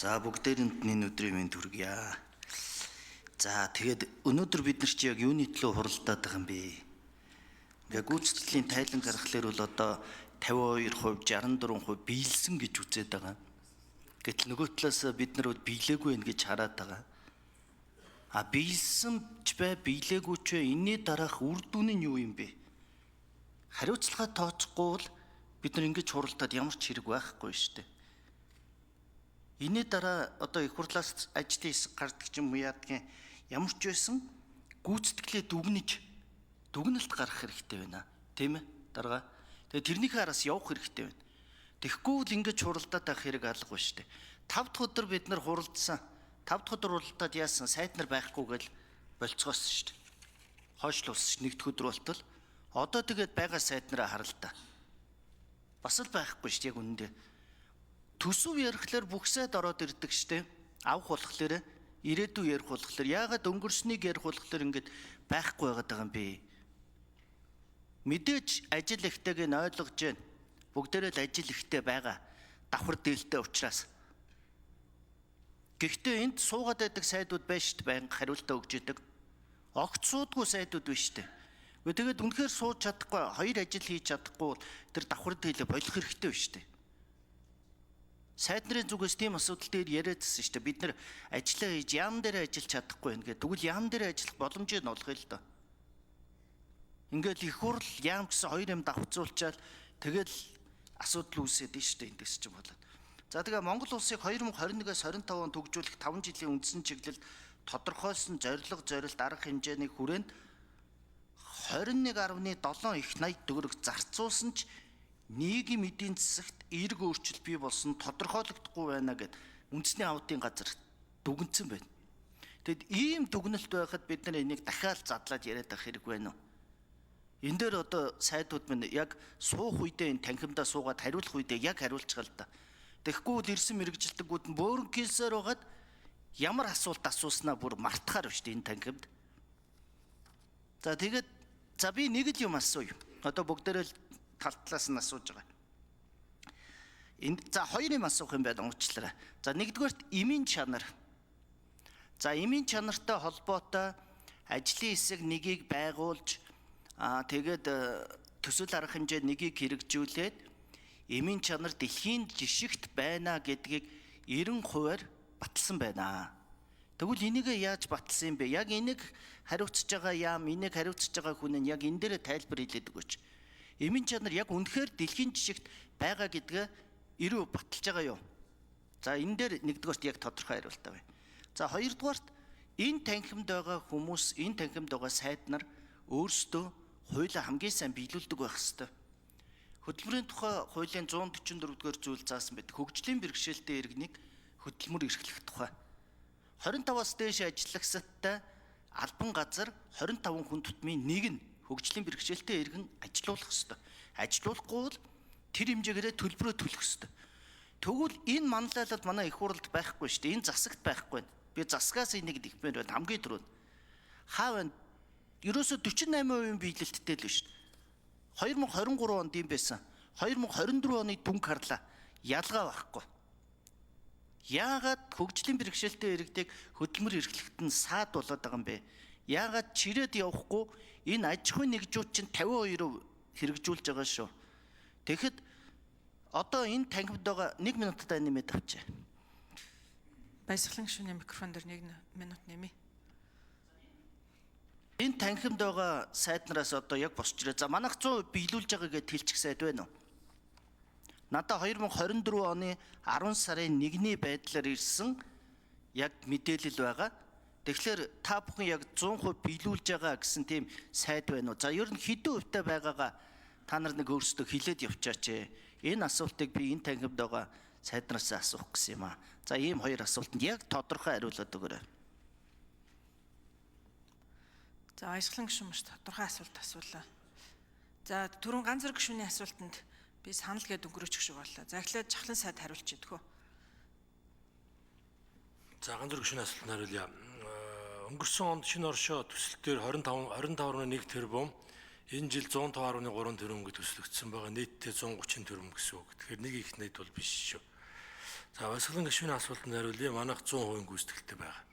За, бүгдээрэнд нь энэ өдрийн мэнд хүргье. За, тэгээд өнөөдөр бид нар чи яг юуны төлөө хуралдаад байгаа юм бэ? Ингээ гүйцэтгэлийн тайлан гаргахлаар бол одоо 52%, 64% биелсэн гэж үзээд байгаа. Гэтэл нөгөө талаас бид нар бол биелээгүй байх гэж хараад байгаа. А биелсэн ч бай, биелээгүй ч бай, энэний дараах үр дүн нь юу юм бэ? Хариуцлага тооцохгүй бол бид нар ингэж хуралдаад ямар ч хэрэг байхгүй шүү дээ. Энэний дараа одоо их хурлаас ажлын хэсэг гардаг ч юм уу яадгийн ямар ч байсан гүйцэтгэлээ дүгнэж дүгнэлт гаргах хэрэгтэй байна. Тийм ээ? Дарга. Тэгээ тэрнийхээ араас явах хэрэгтэй байна. Тэгэхгүй л ингэж хуралдаад байх хэрэг алга байна шүү дээ. 5 дахь өдөр бид нар хуралдсан. 5 дахь өдөр хуралдаад яасан? Сайд нар байхгүй гэж болцгоосон шүү дээ. Хойшлуулсан шүү. Нэгдэх өдөр болтол. Одоо тэгээд байгаа сайд нараа харал та. Бас л байхгүй шүү дээ яг үнэндээ. Төсөв ярихлаар бүх сайд ороод ирдэг штэ. Авах болохоор ирээдүй ярих болохоор яагаад өнгөрснийг ярих болохоор ингэж байхгүй байгаад байгаа юм бэ? Мэдээж ажил ихтэйг нь ойлгож байна. Бүгдээрээ л ажил ихтэй байгаа. Давхар дээлтэй учраас. Гэхдээ энд суугаад байдаг сайдууд байна штэ, байнга хариултаа өгч идэг. Огт суудгүй сайдууд байна штэ. Гэхдээ тэгээд үнэхээр сууж чадахгүй, хоёр ажил хийж чадахгүй бол тэр давхар дээлээ болох хэрэгтэй байна штэ. Сайд нарын зүгээс тийм асуудал дээр яриадсэн шүү дээ. Бид нар ажиллаа хийж яам дээр ажиллаж чадахгүй байна гэх. Тэгвэл яам дээр ажиллах боломжийг нь олгоё л доо. Ингээл их хурл яам гэсэн хоёр юм давхцуулчаал тэгэл асуудал үүсээд нь шүү дээ эндээс ч юм болоод. За, тэгээ Монгол улсыг 2021-ээс 25 онд төгжүүлэх 5 жилийн үндсэн чиглэл тодорхойлсон зорилго, зорилт, арга хэмжээний хүрээнд 21.7 их 80 төгрөг зарцуулсан ч нийгэм эдийн засагт эерэг өөрчлөлт бий болсон тодорхойлогдохгүй байна гэд үндэсний аудитын газар дүгнэсэн байна. Тэгэд ийм дүгнэлт байхад бид нар энийг дахиад задлаад яриад байх хэрэг байна уу? Энэ дээр одоо сайдууд минь яг суух үедээ энэ танхимдаа суугаад хариулах үедээ яг хариулчихал л да. Тэгэхгүй бол ирсэн мэргэжилтэнгүүд нь бөөрөнхийлсээр байгаад ямар асуулт асууснаа бүр мартахаар байна шүү дээ энэ танхимд. За, тэгээд за би нэг л юм асууя. Одоо бүгдээрээ л тал талаас нь асууж байгаа. Энд за хоёр юм асуух юм байна уучлаарай. За, нэгдүгээрт эмийн чанар. За, эмийн чанартай холбоотой ажлын хэсэг нэгийг байгуулж тэгээд төсөл арга хэмжээ нэгийг хэрэгжүүлээд эмийн чанар дэлхийн жишгт байна гэдгийг 90%-аар баталсан байна. Тэгвэл энийг яаж баталсан юм бэ? Яг энийг хариуцж байгаа яам, энийг хариуцж байгаа хүн нь яг энэ дээр тайлбар хэлээд өгөөч. Эмийн чанар яг үнэхээр дэлхийн жишгт байгаа гэдгээ 90% баталж байгаа юу? За, энэ дээр нэгдүгээрт яг тодорхой хариултаа байна. За, хоёрдугаарт энэ танхимд байгаа хүмүүс, энэ танхимд байгаа сайд нар өөрсдөө хуулиа хамгийн сайн биелүүлдэг байх ёстой. Хөдөлмөрийн тухай хуулийн 144 дугаар зүйл заасан байдаг. Хөгжлийн бэрхшээлтэй иргэнийг хөдөлмөр эрхлэх тухай. 25-аас дээш ажиллагсадтай албан газар 25 хүн тутмын нэг нь хөгжлийн бэрхшээлтэй иргэн ажилуулах ёстой. Ажилуулахгүй бол тэр хэмжээгээрээ төлбөрөө төлөх ёстой. Тэгвэл энэ манлайлал манай их хурлд байхгүй шүү дээ. Энэ засагт байхгүй. Би засгаас энийг нэгмээр байна. Хамгийн түрүүнд. Хаа байна? Ерөөсө 48% биелэлттэй л шүү дээ. 2023 онд юм байсан. 2024 оны дүнг харлаа. Ялгаа байхгүй. Яагаад хөгжлийн бэрхшээлтэй иргэдийг хөдөлмөр эрхлэхэд нь саад болоод байгаа юм бэ? Яагаад чирээд явахгүй энэ аж ахуйн нэгжүүд чинь 52% хэрэгжүүлж байгаа шүү. Тэгэхэд одоо энэ танхимд байгаа 1 минуттай нэмээд авчаа. Баясгалан гишүүний микрофон дээр 1 минут нэмье. Энэ танхимд байгаа сайд нараас одоо яг босч ирээ. За, манайх 100% биелүүлж байгаа гэдээ хэлчих сайд байна уу? Надаа 2024 оны 10 сарын 1-ний байдлаар ирсэн яг мэдээлэл байгаа. Тэгэхээр та бүхэн яг 100% биелүүлж байгаа гэсэн тийм сайд байна уу? За, ер нь хэдэн хувьтай байгаагаа та нар нэг өөрсдөө хэлээд явчаач. Энэ асуултыг би энэ танхимд байгаа сайд нараас асуух гэсэн юм аа. За, ийм хоёр асуултанд яг тодорхой хариулаад өгөөрэй. За, баясгалан гишүүн маш тодорхой асуулт асуулаа. За, түрүүн ганц зэрэг гишүүний асуултанд би санал гээд өнгөрөөчих шиг боллоо. За, эхлээд Жахлан сайд хариулж идэх үү? За, ганц зэрэг гишүүний асуултанд хариулъя. Өнгөрсөн онд шинэ оршоо төсөл дээр 25 25.1 тэрбум, энэ жил 105.3 тэрбум гэж төслөгдсөн байгаа. Нийтдээ 130 тэрбум гэсэн үг. Тэгэхээр нэг их найд бол биш шүү. За Баясгалан гишүүний асуултанд хариулъя. Манайх 100% гүйцэтгэлтэй байгаа.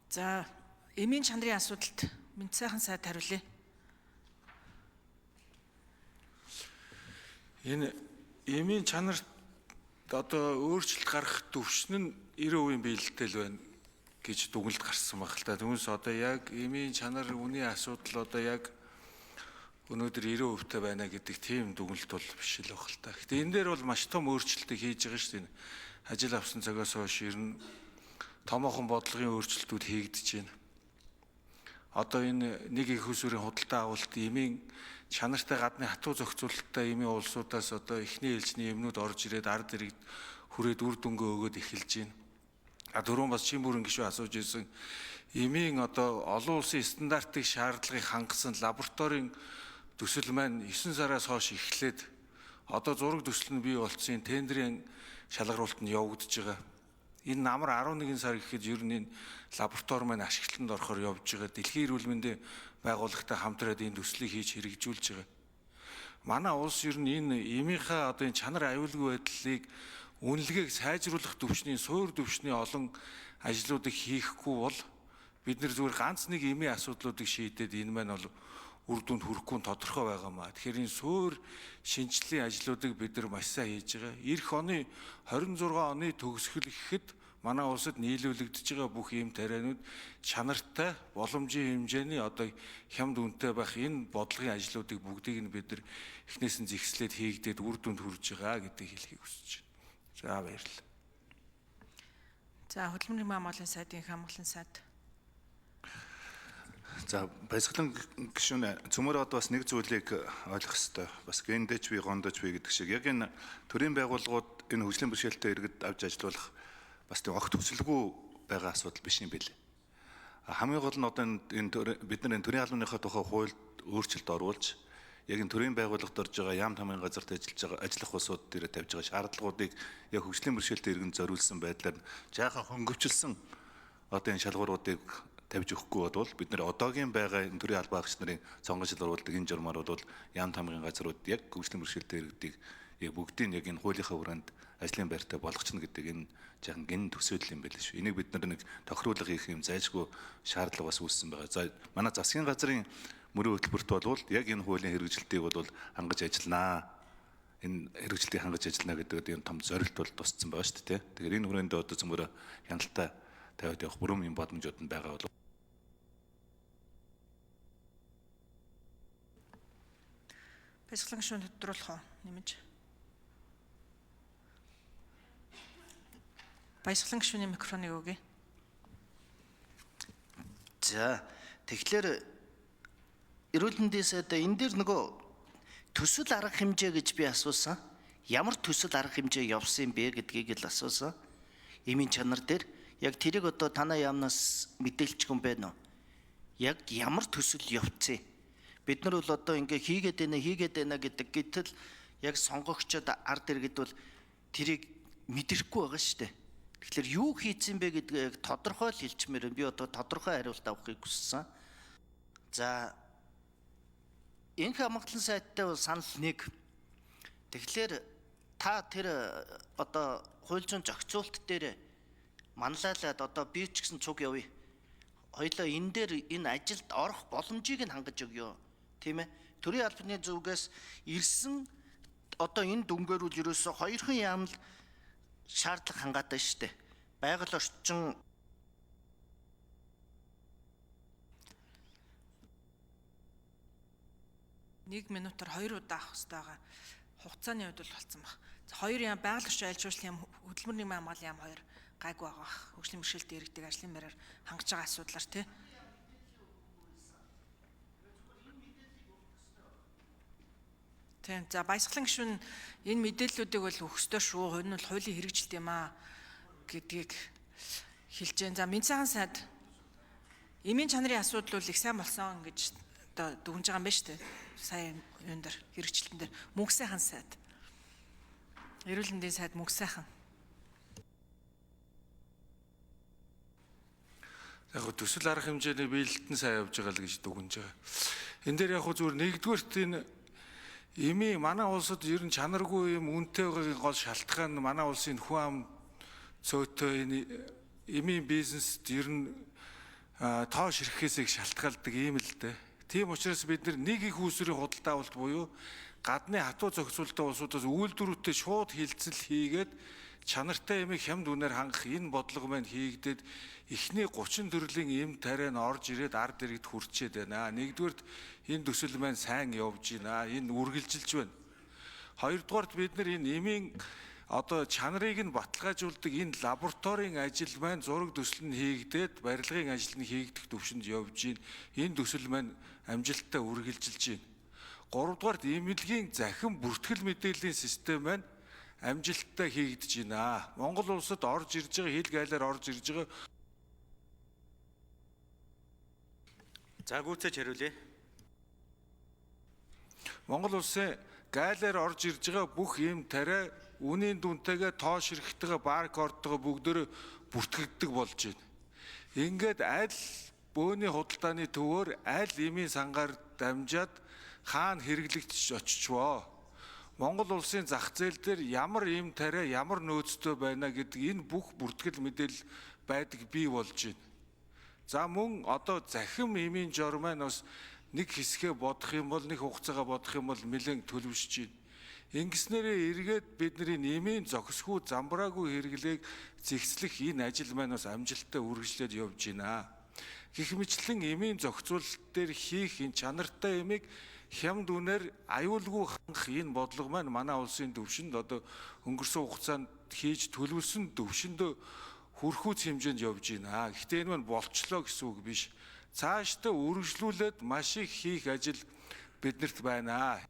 За эмийн чанарын асуудалд Мэнд сайхан сайд хариулъя. Энэ эмийн чанарт одоо өөрчлөлт гаргах түвшин нь 90% биелэлтэй л байна гэж дүгнэлт гарсан баг л та. Түүнээс одоо яг эмийн чанар үнийн асуудал одоо яг өнөөдөр 90% та байна гэдэг тийм дүгнэлт бол биш л баг л та. Гэтэ энэ дээр бол маш том өөрчлөлтийг хийж байгаа шүү дээ. Ажил авсан цагаас хойш ер нь томоохон бодлогын өөрчлөлтүүд хийгдэж байна. Одоо энэ нэг их усүрийн худалдаа авалт эмийн чанартай гадны хатуу зохицуулалттай эмийн улсуудаас одоо эхний ээлжний эмнүүд орж ирээд ард иргэд хүрээд үр дүнгээ өгөөд эхэлж байна. А дөрөв бас чин бүрэн гişүү асууж ирсэн эмийн одоо олон улсын стандартыг шаардлагыг хангасан лабораторийн төсөл маань 9 сараас хойш эхлээд одоо зураг төсөл нь бий болцсон, тендерийн шалгаруулалт нь явагдаж байгаа. Энэ намар 11 сар гэхэд ер нь энэ лаборатори маань ашиглалтанд орохоор явж байгаа. Дэлхийн эрүүл мэндийн байгууллагатай хамтраад энэ төслийг хийж хэрэгжүүлж байгаа. Манай улс ер нь энэ эмийнхаа одоо энэ чанар аюулгүй байдлыг үнэлгээг сайжруулах төвшний суур төвшний олон ажлуудыг хийхгүй бол бид нэр зүгээр ганц нэг эмийн асуудлуудыг шийдээд энэ маань бол үр дүнд хүрэхгүй нь тодорхой байгаа маа. Тэгэхээр энэ суур шинжлэлийн ажлуудыг бид нар маш сайн хийж байгаа. Ирэх оны 26 оны төгсгөл гэхэд манай улсад нийлүүлэгдэж байгаа бүх ийм тарианууд чанартай боломжийн хэмжээний одоо хямд үнэтэй байх энэ бодлогын ажлуудыг бүгдийг нь бид нар эхнээс нь зэгслээд хийгдээд үр дүнд хүрж байгаа гэдгийг хэлхийг хүсэж байна. За баярлалаа. За хөдөлмөрийн маамуулын сайдын хамгаалан сайд. За баясгалан гишүүн цөмөр одоо бас нэг зүйлийг ойлгох ёстой. Бас гендэж би гондож би гэдэг шиг яг энэ төрийн байгууллагууд энэ хөгжлийн бэрхшээлтэй иргэд авч ажилуулах бас тийм огт төсөлгүй байгаа асуудал биш юм билээ. Хамгийн гол нь одоо энэ бид нар энэ төрийн албаныхаа тухай хуульд өөрчлөлт оруулж яг энэ төрийн байгууллагад орж байгаа яам тамгын газарт ажиллаж байгаа ажиллах улсууд дээр тавьж байгаа шаардлагуудыг яг хөгжлийн бэрхшээлтэй иргэнд зориулсан байдлаар жаахан хөнгөвчлсөн одоо энэ шалгууруудыг тавьж өгөхгүй бол бид нар одоогийн байгаа энэ төрийн албан агч нарын сонгон шалгаруулдаг энэ журмаар бол яам тамгын газрууд яг хөгжлийн бэрхшээлтэй иргэдийг яг бүгдийг яг энэ хуулийнхаа хүрээнд ажлын байртай болгочихно гэдэг энэ жаахан гин төсөөлөл юм байл шүү. Энийг бид нар нэг тохируулга хийх юм зайлшгүй шаардлага бас үүссэн байгаа. За манай засгийн газрын мөрийн хөтөлбөрт бол яг энэ хуулийн хэрэгжилтийг бол хангаж ажилланаа. Энэ хэрэгжилтийг хангаж ажиллана гэдэг энэ том зорилт бол тусцсан байгаа шүү дээ. Тэгэхээр энэ хүрээнд одоо цөмөрө хяналтаа тавиад явах бүрэн юм боломжууд нь байгаа бол Баясгалан гишүүн тодруулах уу нэмж. Баясгалан гишүүний микрофоныг өгье. За тэгэхээр эрүүл мэндийн сайд энэ дээр нөгөө төсөл арга хэмжээ гэж би асуусан. Ямар төсөл арга хэмжээ явсан юм бэ гэдгийг л асуусан. Эмийн чанар дээр яг тэрийг одоо танай яамнаас мэдээлчих юм байна уу? Яг ямар төсөл явцсан? Бид нар бол одоо ингээ хийгээд байна гэдэг гэтэл яг сонгогчид ард иргэд бол тэрийг мэдрэхгүй байгаа шүү дээ. Тэгэхээр юу хийцэн бэ гэдгийг яг тодорхой л хэлчмээр би одоо тодорхой хариулт авахыг хүссэн. За энх амгалан сайттай бол санал нэг. Тэгэхээр та тэр одоо хууль зүйн зохицуулт дээр манлайлаад одоо би ч гэсэн цуг явъя. Хоёлоо энэ дээр энэ ажилд орох боломжийг нь хангаж өгье. Тийм ээ. Төрийн албаны зүгээс ирсэн одоо энэ дүнгээр үл ерөөсө хоёрхан яам л шаардлага хангаад байна шүү дээ. Байгаль орчин нэг минутаар 2 удаа авах хэрэгтэй байгаа. Хугацааны хувьд бол болцсон баг. За хоёр яам байгаль орчин аялал жуулчлалын яам хөдөлмөр нийгмийн хамгааллын яам хоёр гайгүй байгаа бах. Хөгжлийн бэрхшээлтэй иргэдэг ажлын байраар хангаж байгаа асуудлаар тий. Тийм. За баясгалан гишүүн энэ мэдээллүүдийг бол өгөх ёстой шүү. Хувь нь бол хуулийн хэрэгжилт юм аа гэдгийг хэлж байна. За мэд сайхан сайд эмийн чанарын асуудал бол их сайн болсон гэж одоо дүгнж байгаа юм байна шүү дээ. Сая юун дээр хэрэгжилтэн дээр мөнх сайхан сайд. Эрүүл мэндийн сайд мөнх сайхан. Яг гоо төсөл арга хэмжээний биелэлт нь сайн явж байгаа л гэж дүгнж байгаа. Энэ дээр яг гоо зүгээр нэгдүгээрт энэ Эмийн манай улсад ер нь чанаргүй юм үнэтэй байгаагийн гол шалтгаан нь манай улсын хүн ам цөөтэй энэ эмийн бизнест ер нь тоо ширхээс их шалтгаалдаг юм л дээ. Тийм учраас бид нэг их усрын худалдаа авалт буюу гадны хатуу зохицуулалттай улсуудаас үйлдвэрүүдтэй шууд хилцэл хийгээд чанартай эмийг хямд үнээр хангах энэ бодлого маань хийгдээд эхний 30 төрлийн эм тариа нь орж ирээд ард иргэд хүрчээд байна. Нэгдүгээрт энэ төсөл маань сайн явж байна. Энэ үргэлжилж байна. Хоёрдугаарт бид нар энэ эмийн одоо чанарыг нь баталгаажуулдаг энэ лабораторийн ажил маань зураг төсөл нь хийгдээд барилгын ажил нь хийгдэх төвшөнд явж байна. Энэ төсөл маань амжилттай үргэлжилж байна. Гуравдугаарт эмнэлгийн захин бүртгэл мэдээллийн систем маань амжилттай хийгдэж байна. Монгол улсад орж ирж байгаа хил гайлаар орж ирж байгаа. За гүйцээж хариулъя. Монгол улсын гайлаар орж ирж байгаа бүх эм тариа үнийн дүнтэйгээ тоо ширхтэйгээ баркодтойгоо бүгдөө бүртгэгддэг болж байна. Ингээд аль бөөний худалдааны төвөөр аль эмийн сангаар дамжаад хаана хэрэглэгдэж очичвоо. Монгол улсын зах зээл дээр ямар эм тариа ямар нөөцтэй байна гэдэг энэ бүх бүртгэл мэдээлэл байдаг бий болж байна. За мөн одоо захим эмийн жор маань бас нэг хэсгээ бодох юм бол нэг хугацаагаа бодох юм бол нэлээд төлөвшөж байна. Ингэснээрээ эргээд бидний эмийн зохисгүй замбраагүй хэрэглээг зэгцлэх энэ ажил маань бас амжилттай үргэлжлээд явж байна. Гэх мэтлэн эмийн зохицуулалт дээр хийх энэ чанартай эмийг хямд үнээр аюулгүй хангах энэ бодлого маань манай улсын төвшөнд одоо өнгөрсөн хугацаанд хийж төлөвлөсөн төвшөндөө хүрхүүц хэмжээнд явж байна. Гэхдээ энэ маань болчлоо гэсэн үг биш. Цаашдаа үргэлжлүүлээд маш их хийх ажил биднэрт байна.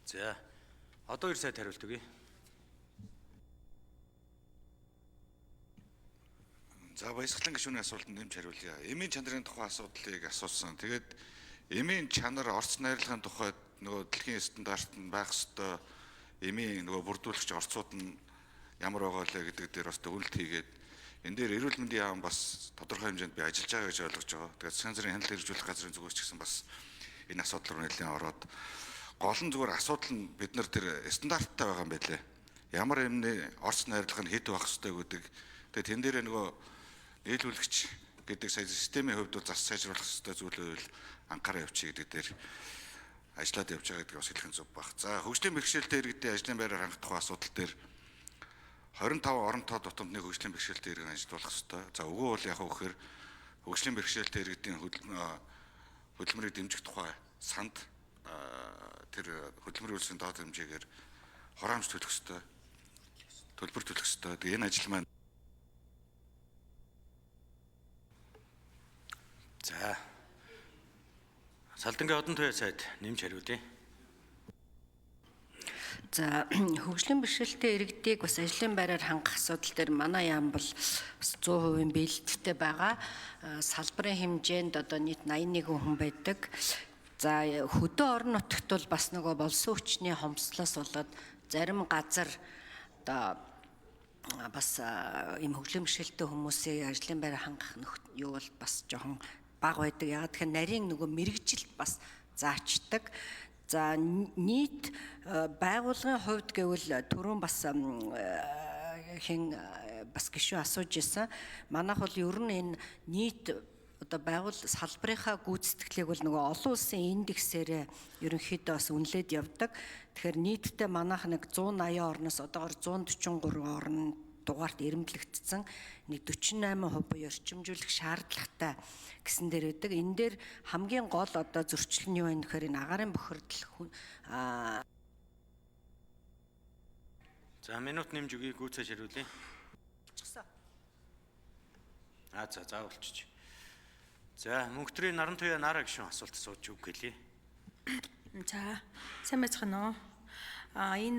За одоо хоёр сайд хариулт өгье. За баясгалан гишүүний асуултанд нэмж хариулъя. Эмийн чанарын тухай асуудлыг асуусан. Тэгээд эмийн чанар орц найрлагын тухайд нөгөө дэлхийн стандарт нь байх ёстой эмийн нөгөө бүрдүүлэгч орцууд нь ямар байгаа лээ гэдэг дээр бас дүгнэлт хийгээд энэ дээр эрүүл мэндийн яам бас тодорхой хэмжээнд би ажиллаж байгаа гэж ойлгож байгаа. Тэгээд засгийн газрын хяналт хэрэгжүүлэх газрын зүгээс ч гэсэн бас энэ асуудал руу нэлээд ороод гол нь зүгээр асуудал нь бид нар тэр стандарттай байгаа юм байлээ. Ямар юмны орц найрлага нь хэд байх ёстой гэдэг. Тэгээд тэн дээр нөгөө нийлүүлэгч гэдэг сая системийн хувьд бол зас сайжруулах ёстой зүйлүүд анхаарал явчих гэдэг дээр ажиллаад явж байгаа гэдгийг бас хэлэх нь зөв баг. За хөгжлийн бэрхшээлтэй иргэдийн ажлын байраар хангах тухай асуудал дээр 25 орон тоо тутамдны хөгжлийн бэрхшээлтэй иргэн ажиллуулах ёстой. За үгүй бол яг вэхээр хөгжлийн бэрхшээлтэй иргэдийн хөдөлмөрийг дэмжих тухай санд тэр хөдөлмөрийн үйлсийн доод хэмжээгээр хураамж төлөх ёстой. Төлбөр төлөх ёстой. Тэгээ энэ ажил маань За. Салдангийн одон туяа сайд нэмж хариулъя. За хөгжлийн бэрхшээлтэй иргэдийг бас ажлын байраар хангах асуудал дээр манай яам бол бас 100% бэлтэлтэй байгаа. Салбарын хэмжээнд одоо нийт 81 хүн байдаг. За хөдөө орон нутагт бол бас нөгөө болсон хүчний хомсдлоос болоод зарим газар одоо бас ийм хөгжлийн бэрхшээлтэй хүмүүсийг ажлын байраар хангах юу бол бас жоохон бага байдаг. Яг тэгэхээр нарийн нөгөө мэрэгжилт бас заачдаг. За нийт байгууллагын хувьд гэвэл түрүүн бас хэн бас гишүүн асууж исэн. Манайх бол ер нь энэ нийт одоо байгуул салбарынхаа гүйцэтгэлийг бол нөгөө олон улсын индексээр ерөнхийдөө бас үнэлээд явдаг. Тэгэхээр нийтдээ манайх нэг 180 орноос одоогор 143 орн дугаарт эрэмблэгдсэн нэг 48% буюу эрчимжүүлэх шаардлагатай гэсэн дээр байдаг. Энэ дээр хамгийн гол одоо зөрчил нь юу вэ гэхээр энэ агаарын бохирдол За минут нэмж өгье гүйцээж хариулъя. Аа за заавалчиж. За мөнхтрийн наран туяа нараа гишүүн асуулт асууж үг гэлээ. За сайн байцгаана уу? А энэ